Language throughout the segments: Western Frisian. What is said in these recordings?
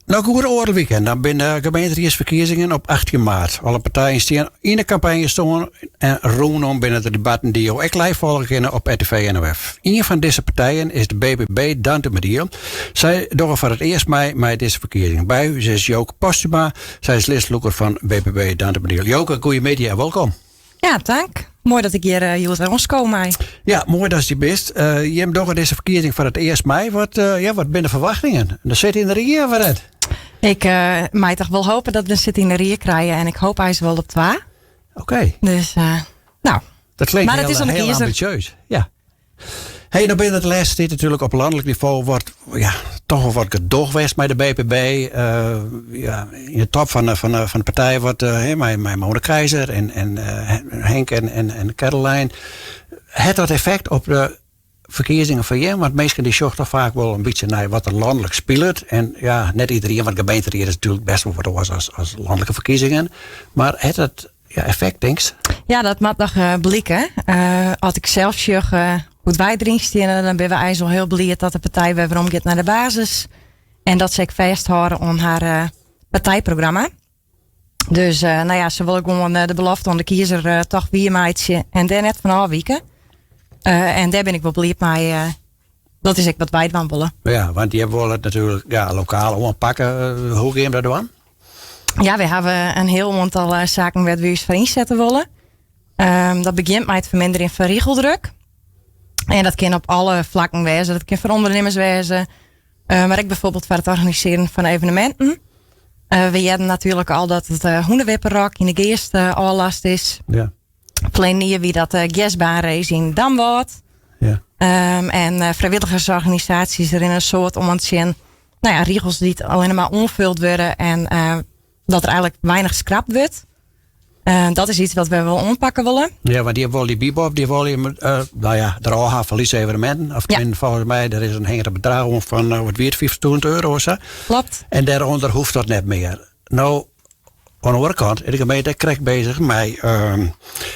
Noch goed oardel wike, dan binne de gemeenteriedsferkiezingen op 18 maart. Alle partijen stean yn de kampanjestân en rûnom binne der debatten dy't jo ek live folgje kinne op RTV NOF. Ien fan dizze partijen is de BBB Dantumadiel. Sy dogge foar it earst mei mei dizze ferkiezingen. By ús is Joke Postuma, sy is listlûker fan BBB Dantumadiel. Joke, goeiemiddei en wolkom. Ja, tank. Moai dat ik hjir eh, hjoed wer oanskowe mei. Ja, moai dat je bist. Uh, jim dogge dizze ferkiezing foar it earst mei. Wat, uh, ja, wat binne de ferwachtingen? Der sit yn de rie of net? Ik uh, mei toch wol hope dat we in sit yn de rie krije en ik hoop eins wol op twa. Oké. Okay. Dus, nou. Dat klinkt maar heel, heel ambitieus. Ja. Hey, no binne de lêste tiid natuerlik op lanlik nivo wat, ja, toch wol wat gedoch west mei de BBB. Uh, ja, yn de top fan de, fan de, fan de partij wat uh, mei, mei Mona Keijzer en, en uh, Henk en, en, en Caroline. Hat dat effekt op de ferkiezingen fan jim? Want minsken dy sjogge toch faak wol in bytsje nei wat der lanlik spilet. En ja, net iderien, want gemeenteried is natuerlik bêst wol wat oars as, as lanlike ferkiezingen. Mar hat dat ja, effekt, tinkst? Ja, dat moat noch uh, blike. Uh, as ik sels sjoch uh, hoe't wy deryn steane, dan binne we eins al hiel bliid dat de partij wer werom giet nei de basis. En dat se ek fêsthâlde oan har uh, partijprogramma. Dus uh, no ja, se wolle gewoan de belofte oan de kiezer uh, toch wiermeitsje en dêr net fan ôfwike. Uh, en dêr bin ik wol bliid mei. Uh, dat is ek wat wy dwaan wolle. Ja, want jim wolle it natuerlik ja, lokaal oanpakke. Hoe gean je dat dwaan? Ja, wy hawwe in hiel oantal eh, saken wêr't wy ús foar ynsette wolle. Um, dat begjint mei it ferminderjen fan rigeldruk. En dat kin op alle flakken wêze. Dat kin foar ûndernimmers wêze, uh, mar ek byfoarbyld foar it organisearjen fan eveneminten. Uh, we hearden natuerlik al dat it uh, hûnewipperok yn de Geast uh, ôflast is. Ja. Ferline jier wie dat de gersbaanrace yn Damwâld. Ja. Um, en uh, frijwilligersorganisaasjes rinne in soad oan tsjin no ja, rigels dy't allinne mar oanfuld wurde en uh, dat der eigentlik weinich skrapt wurdt. Uh, dat is iets wat we wol oanpakke wolle. Ja, want dy wolle dy Bibob, dy wolle uh, no ja, derôf ha foar lytse eveneminten. Of ja. folgens my, der is in hegere bedrach oan fan, uh, wat wie it, 5000 euro of sa. Klopt. En dêrûnder hoecht dat net mear. No, oan de oare kant is de gemeente ek krekt bezich mei ehm,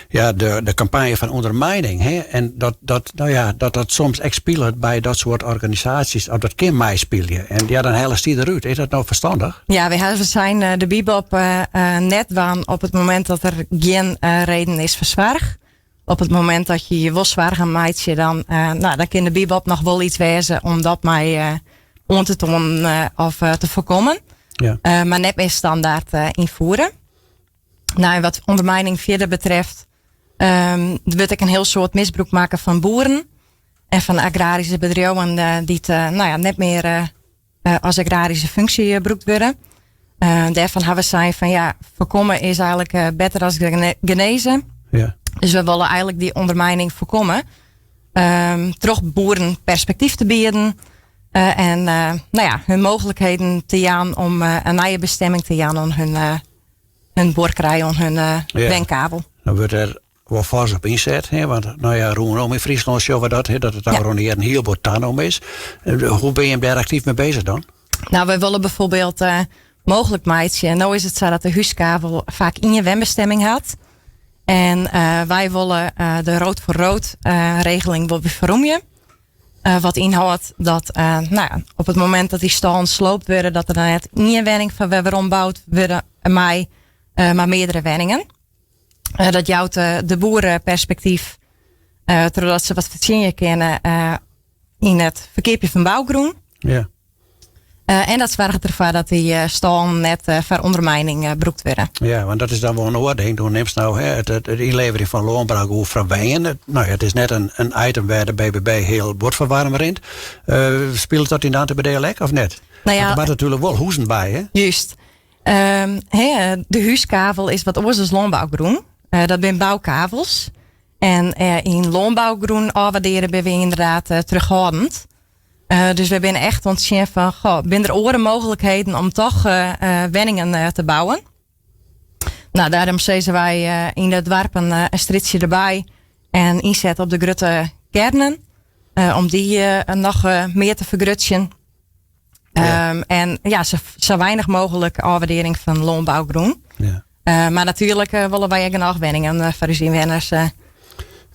ja, de, de kampanje fan ûndermijning. Hè? En dat, dat, no ja, dat dat soms ek spilet by dat soart organisaasjes, of dat kin meispylje. En ja, dan hellest dy derút. Is dat no ferstannich? Ja, wy hawwe sein eh, de Bibob eh, eh, net dwaan op it momint dat der gjin reden is foar soarch. Op it momint dat je je wol soargen meitsje, dan, no, dan kin de Bibob noch wol iets wêze om dat mei oan te toanen of te foarkommen. Ja. Uh, mar net mear standaard uh, ynfiere. No, en wat ûndermijning fierder betreft, um, der wurdt ek in hiel soad misbrûk makke fan boeren en fan agraryske bedriuwen uh, dy't uh, no ja, net mear uh, as agraryske funksje brûkt wurde. Uh, dêrfan hawwe we sein fan ja, foarkomme is eigentlik uh, better as geneze. Ja. Dus we wolle eigentlik dy ûndermijning foarkomme. Um, troch boeren perspektyf te bieden. Uh, en uh, no ja, hun mooglikheden te jaan om uh, in nije bestimming te jaan oan hun, hun buorkerij, oan hun ja. wenkavel. Dan wurdt der wol foars op ynset, hè? Want no ja, rûnom yn Fryslân sjogge we dat, hè, dat it ôfrûne jierren hiel bot tanommen is. Hoe binne jim dêr aktyf mei bezich dan? No, wy wolle byfoarbyld uh, mooglik meitsje. No is it sa dat de húskavel faak ien wenbestimming hat. En uh, wy wolle uh, de rood voor rood uh, regeling wol ferromje. Uh, wat ynhâldt dat uh, no ja, op it momint dat dy stâlen sloopt wurde, dat der dan net ien wenning foar wer weromboud wurde mei, uh, mar meardere wenningen. Uh, dat jout de boeren perspektyf, uh, trochdat se wat fertsjinje kinne uh, yn it ferkeapjen fan bougrûn. Ja. Uh, en dat soarget derfoar dat dy uh, stâlen net uh, foar ûndermijning brûkt wurde. Ja, want dat is dan wol in oar ding. Do nimst no hè, it, it, it ynleverjen fan lânbougrûn foar wenjen. No ja, it is net in, in item wêr't de BBB hiel bot foar waarm rint. Spilet dat yn Dantumadiel ek of net? No ja, want der moatte natuerlik wol huzen by, hè? Just. Um, hè, de húskavel is wat oars as lânbougrûn. Uh, dat binne boukavels. En uh, yn lânbougrûn ôfwaardearje binne we ynderdaad uh, terughoudend. Uh, dus wy binne echt oan it sjen fan, goh, binne der oare mooglikheden om toch uh, uh, wenningen te bouwen? No, dêrom sizze wy yn de doarpen in strjitsje derby en ynset op de grutte kearnen. Om dy noch mear te fergrutsjen. Ja. Um, en ja, sa, sa weinich mooglik ôfwaardearring fan lânbougrûn. Ja. Uh, mar natuerlik uh, wolle wy ek genôch wenningen uh, foar ús ynwenners.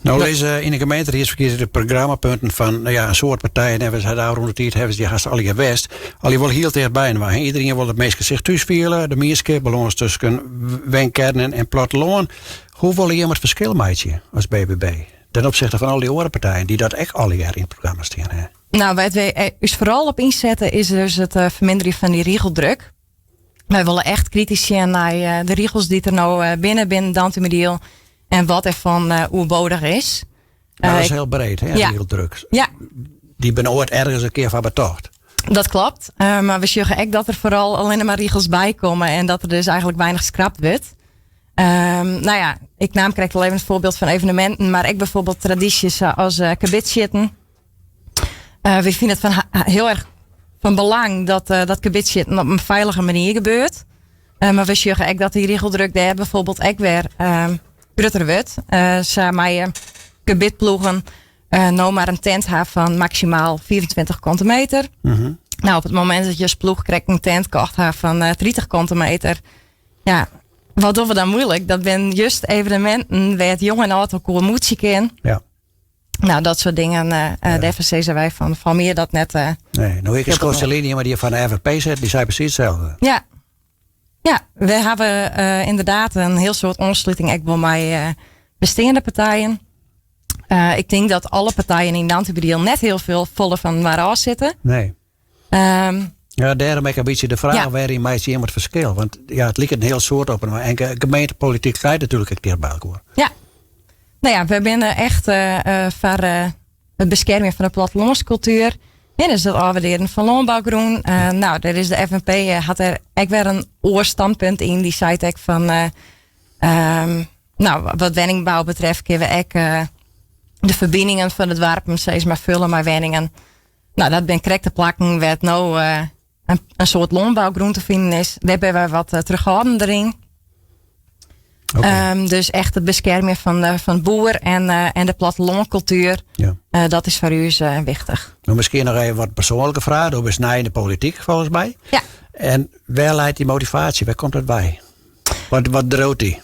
No. No lizze yn de gemeenteriedsferkiezing de programmapunten fan no ja, in soad partijen en we de ôfrûne tiid hawwe se dy hast allegear west. Allegear wol hiel ticht byinoar. Iderien wol dat minsken sich thús fiele, de mienskip, balâns tusken wenkearnen en plattelân. Hoe wolle jimme it ferskil meitsje as BBB ten opsichte fan al dy oare partijen dy't dat ek allegear yn it programma stean hawwe? Nou, wêr't wy ús foaral op ynsette is dus it ferminderjen fan dy rigeldruk. Wy wolle echt kritysk sjen nei de rigels dy't der no binne binnen Dantumadiel en wat dêrfan oerbodich is. Maar dat is hiel breed, hè, rigeldruk. Ja. Dy binne oait ergens in kear foar betocht. Dat kloppet. Mar we sjogge ek dat der foaral allinne mar rigels by komme en dat der dus eigentlik weinich skrapt wurdt. No ja, ik naam krekt al even it foarbyld fan eveneminten, mar ek byfoarbyld tradysjes sa as karbidsjitten. Wy fine it fan hiel erch fan belang dat dat karbidsjitten op in feilige manier gebeurt. Mar we sjogge ek dat dy rigeldruk dêr byfoarbyld ek wer grutter wurdt. Sa meie karbidploegen no mar in tent ha fan maksimaal 25 kante meter. No, op it momint dat je as ploech krekt in tent kocht ha fan 30 kante meter, ja, wat dogge we dan moeilik? Dat binne just eveneminten wêr't jong en âld elkoar moetsje kin. Nou, dat soart dingen, dêrfoar sizze wy fan mear dat net. Nee, no ik is Kosteline, mar dy't fan de FNP sit, dy sei presys itselde. Ja. Ja, we hawwe ynderdaad in hiel soad oansluting ek wol mei besteande partijen. Ik tink dat alle partijen yn Dantumadiel net hiel folle fan inoar ôf sitte. Nee. Ja, dêrom ek in bytsje de fraach wêryn meitsje jimme it ferskil? Want ja, it liket in hiel soad op inoar. En gemeentepolityk krijt natuerlik ek ticht by elkoar. Ja. No ja, we binne echt foar it beskermjen fan de plattelânskultuer. Ja, dus it ôfwurdearjen fan lânbougrûn. No, dêr is de FNP hat dêr ek wer in oar standpunt yn. Dy seit ek fan, no, wat wenningbou betreft, kinne we ek de ferbiningen fan de doarpen sis mar fulle mei wenningen. No, dat binne krekt de plakken wêr't no in soad lânbougrûn te finen is. Dêr binne wy wat terughoudender yn. Dus echt it beskermjen fan boer en de plattelânkultuer. Dat is foar ús wichtich. No, miskien noch even wat persoanlike fraach. Do bist nij yn de polityk, folgens my. Ja. En wêr leit dy motivaasje? Wêr komt dat wei? Wat driuwt dy?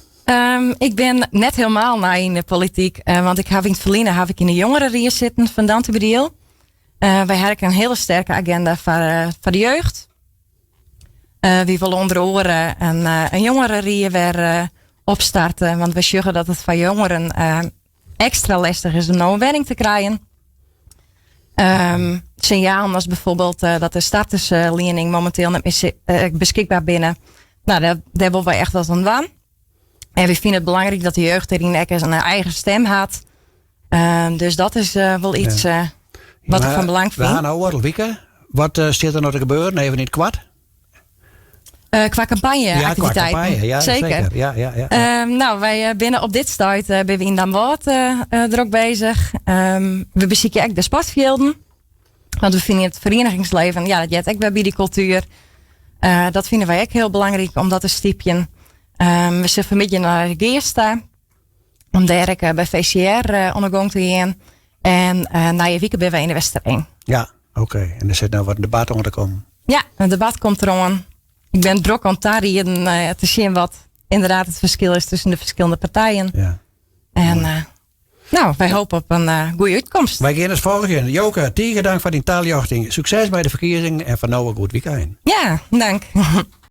Ik bin net hielendal nij yn de polityk. Want ik haw yn it ferline haw ik yn de jongerenrie sitten fan Dantumadiel. Wy hawwe ek in hiele sterke agenda foar de jeugd. Wy wolle ûnder oare in jongerenrie wer opstarte. Want we sjogge dat it foar jongeren ekstra lestich is om no in wenning te krijen. Sinjalen as byfoarbyld dat de startersliening mominteel net mear beskikber binne. No, dêr wolle wy echt wat oan dwaan. En wy fine it belangryk dat de jeugd dêryn ek in eigen stim hat. Dus dat is wol iets wat ik fan belang fyn. We ha no oardel wike. Wat stiet der no te gebeuren, even yn it koart? Kwa kampanje Ja, qua aktiviteiten. kampanje, ja, Zeker. zeker. Ja. Nou, wy binne op dit stuit binne we yn Damwâld drok bezich. We besykje ek de sportfjilden. Want we fine it ferienigingsleven, ja, dat heart ek wer by dy kultuer. Dat fine wy ek hiel belangryk om dat te stypjen. We sille fanmiddei nei Geast ta. Om dêr ek by VCR oan de gong te gean. En nije wike binne we yn de Westereen. Ja, oké. En der sit no wat in debat oan te kommen. Ja, in debat komt deroan. Ik bin drok oan it tarieden te sjen wat ynderdaad it ferskil is tusken de ferskillende partijen. En no, wy hoopje op in goede útkomst. Wy gean it folgjen. Joke, tige dank foar dyn taljochting. Sukses by de ferkiezingen en foar no in goed wykein. Ja, dank.